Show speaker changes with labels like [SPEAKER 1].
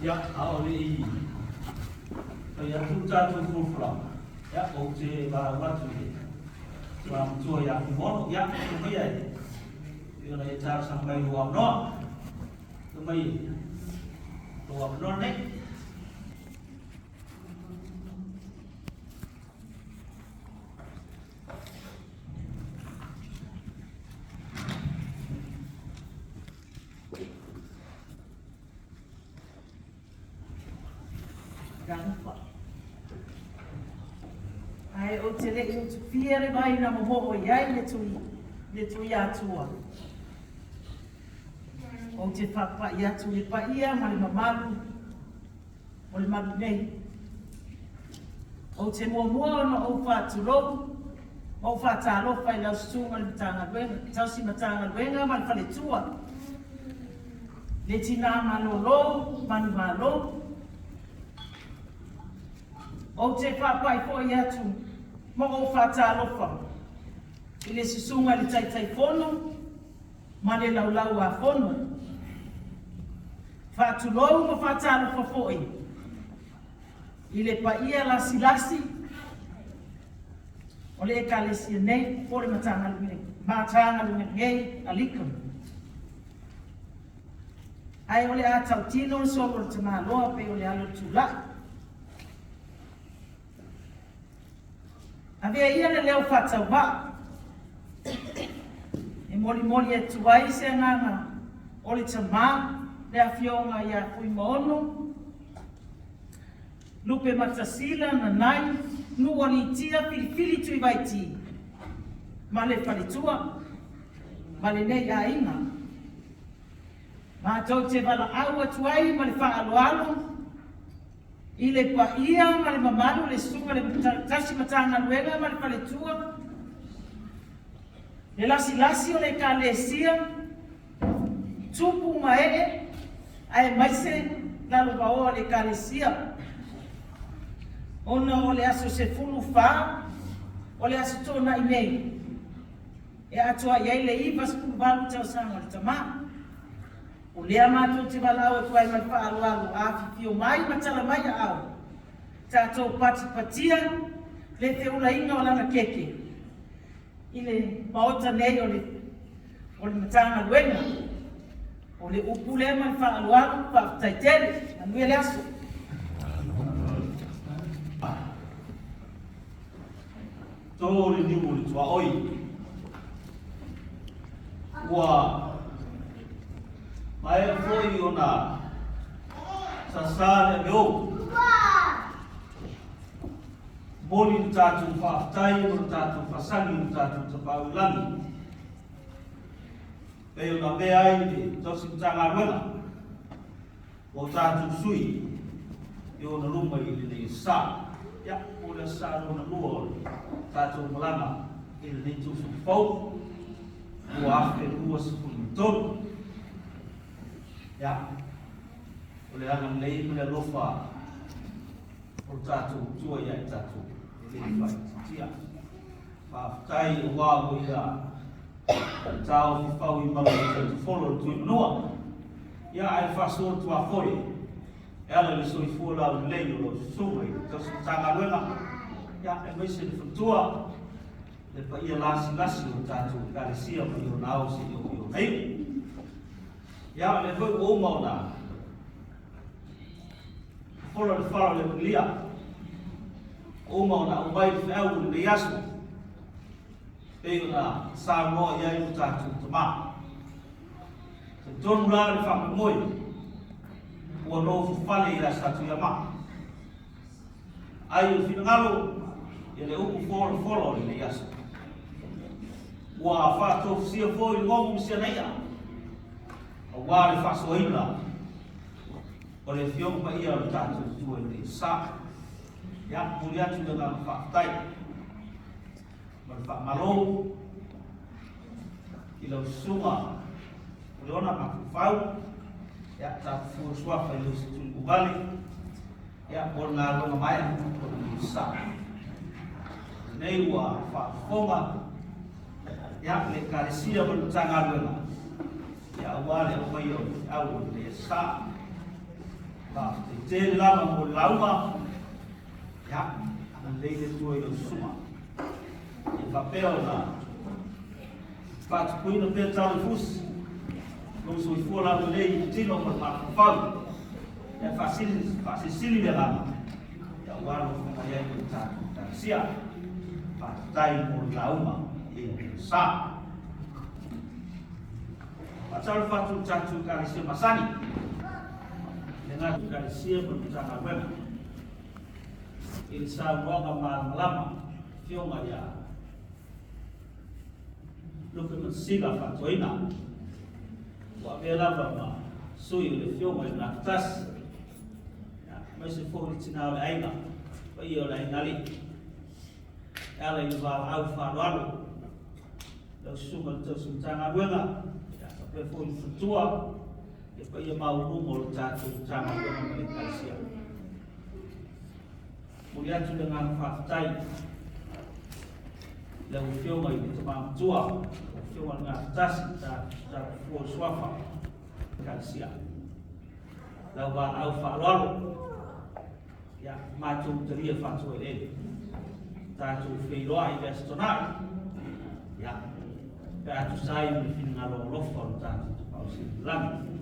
[SPEAKER 1] Ia, a o le i fai atu le tatou folafolaga, ia, ou te valaau atu i le Igoamatua ia Fuimaono, ia, afio maia e pei ona e talosaga mai i lou avanoa. Afio mai lou avanoa lenei.
[SPEAKER 2] Ae ou te le i utufia le vai na momoo i ai le tui, le Tuiatua. Ou te faapai atu i le paia ma le mamalu o le malu nei. Ou te muamua ona ou faatulou ma ou faatalofa i lau susuga i le Matagaluega, Tausi Matagaluega ma le Faletua, le Tina Malolo Manumalo. Ou te faapai foi atu ma ou faatalofa i le susuga i le Taitaifono ma le Laulau-a-Fono. Faatulou ma faatalofa foi i le paia lasilasi o le Ekalesia nei po o le Matagaluega nei a Lincoln. Ae o le a tautino le solo o le tamaloa pei o le alo o le tulai. Avea ia le leo faatauvaa e molimoli atu ai se agaga o le tama, le Afioga ia Fuimaono Lupematasila Nanai Nuualiitia Filifili Tuivaiti ma le faletua ma lenei aiga. Matou te valaau atu ai ma le faaaloalo i le paia ma le mamalu le Susuga i le Tausi Matagaluega ma le faletua, le lasilasi o le Ekalesia, tupu ma ee, aemaise lalovaoa o le Ekalesia. Ona o le aso 14 o le Aso Toonai nei, e atoa i ai le 98 tausaga o le tama. O lea matou te valaau atu ai ma le faaaloalo, afifio mai ma tala mai aao, tatou patipatia le feulaina o lana keke i le Maota nei o le o le Matagaluega. O le upu lea ma le faaaloalo, faafetai tele, manuia le aso.
[SPEAKER 1] To le niu o le tuaoi. Ua maea foi ona sasā le amio. Momoli le tatou faafetai ma le tatou fasagi i le tatou Tapaau i Lagi. Pei ona avea ai le Tausi Matagaluega o tatou sui i ona luma i lenei sa. Ia, po o le sa lona lua o le tatou malaga i lenei tausaga fou 2023. Ia, o le agalelei ma le alofa o le tatou Atua ia i tatou e le faaitiitia. Faafetai aua ua ia taofi fau i mala i tafolo o le Tuimanua. Ia ae faasoa tuafoe e ala i le soifua laulelei o lau susuga i le Tausi Matagaluega, ia aemaise le faletua, le paia lasilasi o le tatou Ekalesia mai ona ao seia oo i ona iu. Ia, o lea foi ua uma ona fofola le fala o le Evagelia, ua uma ona aumai le feau o lenei aso, pei ona saunoa i ai lo tatou tama. Talitonu la le faamoemoe ua nofo fale ia Satuiamaa. Ai o le finagalo ia le upu folafola o lenei aso. Ua faatofusia foi le gogo ma siana i'a aua le faasoaina o le Afioga Paia o le tatou Atua i lenei sa. Ia, momoli atu le agaga faafetai ma le faamalo i lau susuga o Leona Mafaufau, ia, tatou fua suafa i lau Tuliuvale, ia, mo le galuega maea o lenei sa. Lenei ua faafofoga, ia, le Ekalesia ma le Matagaluega, ia, aua le aumaia o le feau o lenei sa. Faafetai tele lava mo le lauga. Ia, agalelei le Atua i lau susuga. Ia faapea ona faatupuina pea talo i fusi, lou soifua laulelei i le tino ma le mafaufau. Ia faasilisili le agaga, ia aua lou faamoemoe ai i le tatou Ekalesia. Faafetai mo le lauga e sa. Faatalofa atu i le tatou Ekalesia masani, le gata Ekalesia ma le Matagaluega i le saunoaga malamalama Afioga ia Lupe Matasila Faatoina, ua avea lava ma sui o le Afioga i le Gafatasi, aemaise foi le tina o le aiga, paia o le aiga alii, e ala i le valaau faaaloalo lau susuga i le tausi Matagaluega, faapea foi le faletua, le paia maualuga o le tatou Matagaluega ma le Ekalesia. Momoli atu le agaga faafetai i lau Afioga i le Tama Matua, lau Afioga i le Gafatasi, tatou fua o suafa, Ekalesia. Lau valaau faaaloalo, ia, matou talia faatuaeleele. Tatou feiloai i le Aso Toonai, ia, pe a tusa ai ma le finagalo alofa o le tatou Tapaau Sili i le Lagi.